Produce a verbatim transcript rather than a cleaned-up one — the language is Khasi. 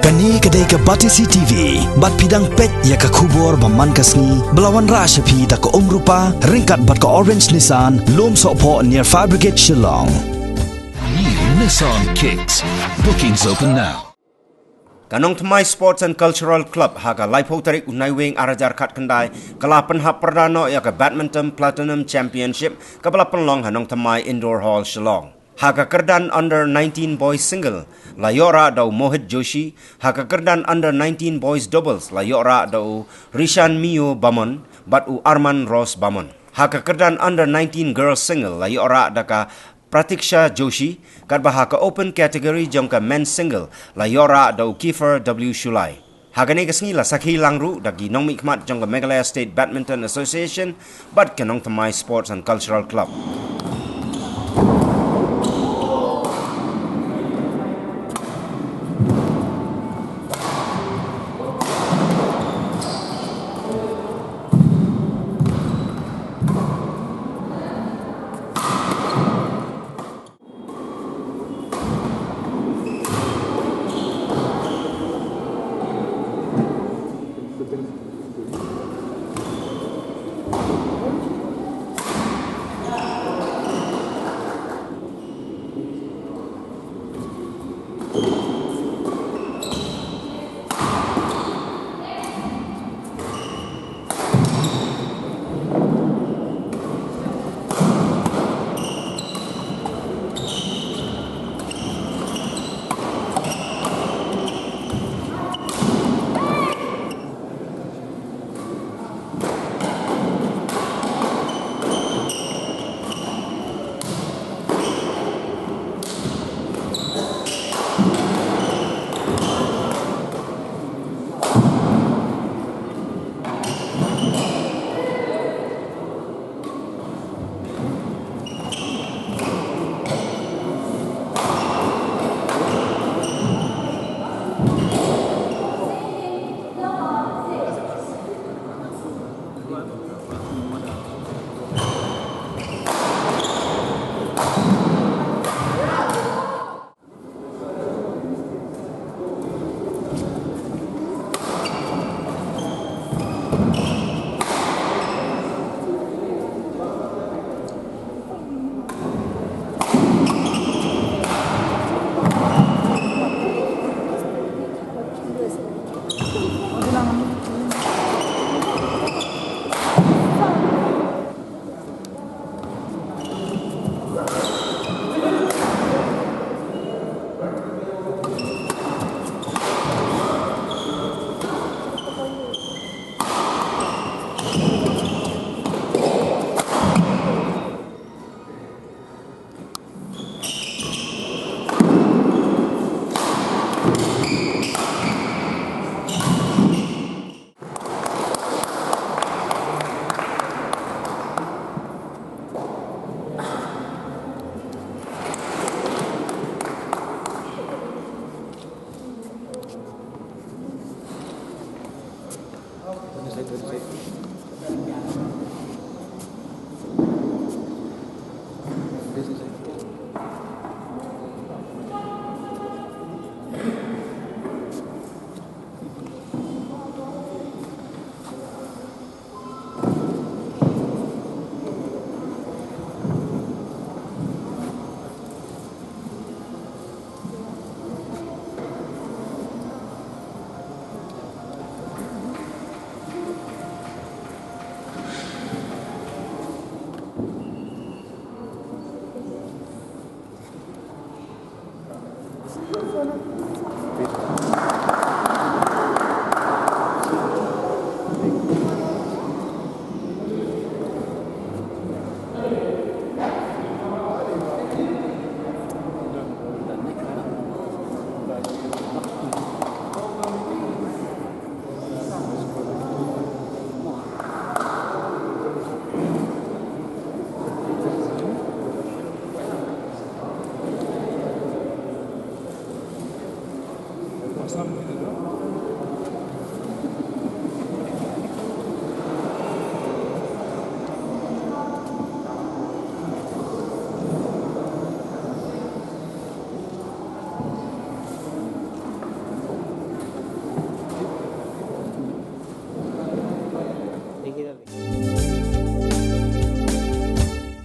Kane ka dei ka Batesi T V, bad phi dang peit ïa ka khubor ba man ka sngi, ba la wanrah sha phi da ka Umrupa, ryngkat bad ka Orange Nissan, Lumsohphoh near Fire Brigade, Shillong. New Nissan Kicks. Bookings open now. Ka Nongthymmai Sports and Cultural Club ha ka laiphew tarik u Naiwieng ar hajar khatkhyndai ka la pynhap pyrda noh ïa ka Badminton Platinum Championship kaba la pynlong ha Nongthymmai Indoor Hall, Shillong. Ha ka kyrdan under nineteen boys single la ïoh rah da u Mohit Joshi, ha ka kyrdan under nineteen boys doubles la ïoh rah da u Rishan Mio Bamon bad u Arman Ross Bamon. Ha ka kyrdan under nineteen girls single la ïoh rah da ka Pratiksha Joshi, katba ha ka open category jong ka men's single la ïoh rah da u Kiefer W Shullai. Ha kane ka sngi la sakhi lang ruh da ki nongmihkhmat jong ka Meghalaya State Badminton Association bad ka Nongthymmai Sports and Cultural Club.